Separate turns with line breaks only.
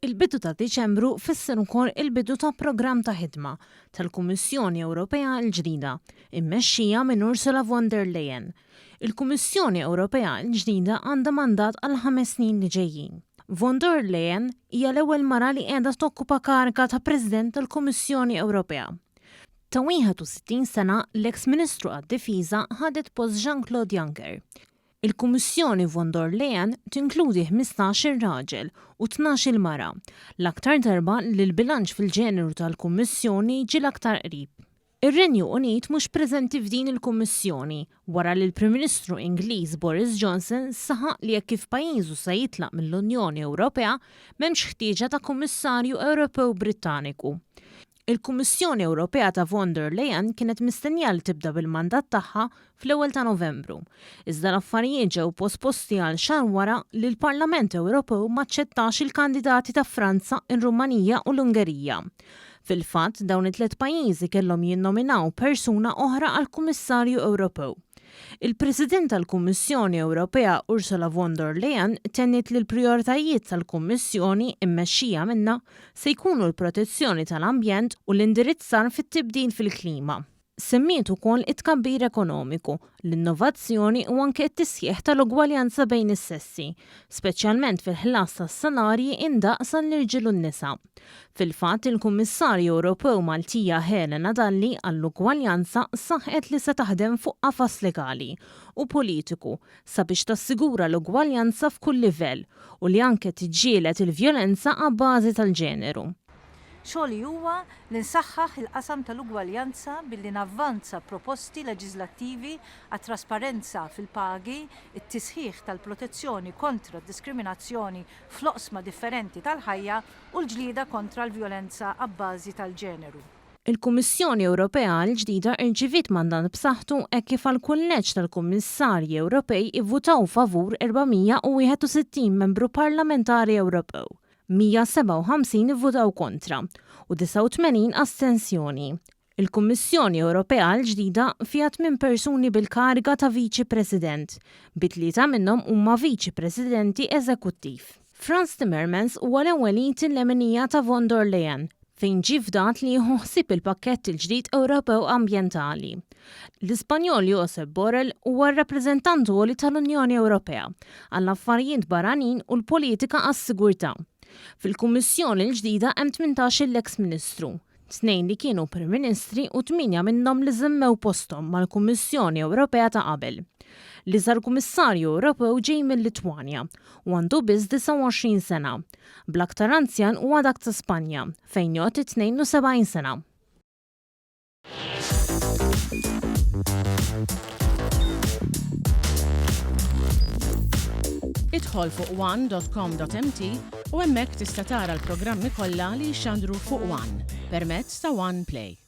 Il-bidu ta' Diċembru fisser ukoll il-bidu ta' programm ta' ħidma tal-Kummissjoni Ewropea l-ġdida, immexxija minn Ursula von der Leyen. Il-Kummissjoni Ewropea l-ġdida għandha mandat għall-ħames snin li ġejjin. Von der Leyen hija l-ewwel mara li qiegħda tokkupa kariga ta' President tal-Kummissjoni Ewropea. Ta' 61 sena, l-eks Ministru għad-Difiża ħadet post Jean-Claude Juncker. Il-Kummissjoni von der Leyen tinkludi 15-il raġel u 12-il mara, l-aktar darba li l-bilanċ fil-ġeneru tal-Kummissjoni ġie l-aktar qrib. Ir-Renju Unit mhux preżenti f'din il-Kummissjoni wara li l-Prim Ministru Ingliż Boris Johnson saħaq li hekk kif pajjiżu se jitlaq mill-Unjoni Ewropea m'hemmx ħtieġa ta' Kummissarju Ewropew Brittaniku. Il-Kummissjoni Ewropea ta' von der Leyen kienet mistennija li tibda bil-mandat tagħha fl-ewwel ta' Novembru, iżda l-affarijiet ġew posposti għal xahar wara li l-Parlament Ewropew m'aċċettax il-kandidati ta' Franza, ir-Rumanija u l-Ungerija. Fil-fatt, dawn it-tliet pajjiżi kellhom jinnominaw persuna oħra għal Kummissarju Ewropew. Il-President tal-Kummissjoni Ewropea Ursula von der Leyen tenniet li l-prijoritajiet tal-Kummissjoni mmexxija minnha se jkunu l-protezzjoni tal-ambjent u l-indirizzar fit-tibdil fil-klima. Semmiet ukoll it-tkabbir ekonomiku, l-innovazzjoni u anke t-tisħiħ tal-ugwaljanza bejn is-sessi, speċjalment fil-ħlas tas-salarji indaqs għall-irġiel u n-nisa. Fil-fatt, il-Kummissarju Ewropew Maltija Helena Dalli għall-Ugwaljanza saħqet li se taħdem fuq qafas legali u politiku sabiex tassigura l-ugwaljanza f'kull livell u li anke tiġġieled il-vjolenza abbażi tal-ġeneru.
Xogħli huwa li nsaħħaħ il-qasam tal-ugwaljanza billi navvanza proposti leġiżlattivi għat-trasparenza fil-pagi, it-tisħiħ tal-protezzjoni kontra d-diskriminazzjoni fl-oqsma differenti tal-ħajja u l-ġlieda kontra l-vjolenza abbażi tal-ġeneru.
Il-Kummissjoni Ewropea l-ġdida rċiviet mandat b'saħħtu hekk kif għall-Kulleġġ tal-Kummissarji Ewropej ivvutaw favur 461 membru parlamentari Ewropew, 157 ivvutaw kontra u 89 astensjoni. Il-Kummissjoni Ewropea l-ġdida fiha tmien persuni bil-kariga ta' Viċi President, bi tlieta minnhom huma Viċi Presidenti Eżekuttiv. Frans Timmermans huwa l-ewwel id il-leminija ta' von der Leyen, fejn ġie fdat li jieħu ħsieb il-pakkett il-ġdid Ewropew ambjentali. L-Ispanjol Josep Borrell huwa r-rappreżentant għoli tal-Unjoni Ewropea għall-Affarijiet Barranin u l-Politika għas-Sigurtà. Fil-Kummissjoni l-ġdida hemm 18-il eks Ministru, Tnejn li kienu Prim Ministri u tmienja minnhom li żammew posthom mal-Kummissjoni Ewropea ta' qabel. L-iżgħar Kummissarju Ewropew ġej mil-Litwanja u għandu biss 29 sena. Bl-aktar anzjan huwa dak ta' Spanja, fejn jgħodd it-72 sena.
Idħol fuq one.com.mt u hemmhekk tista' tara l-programmi kollha li jixxandru fuq One permezz ta' One Play.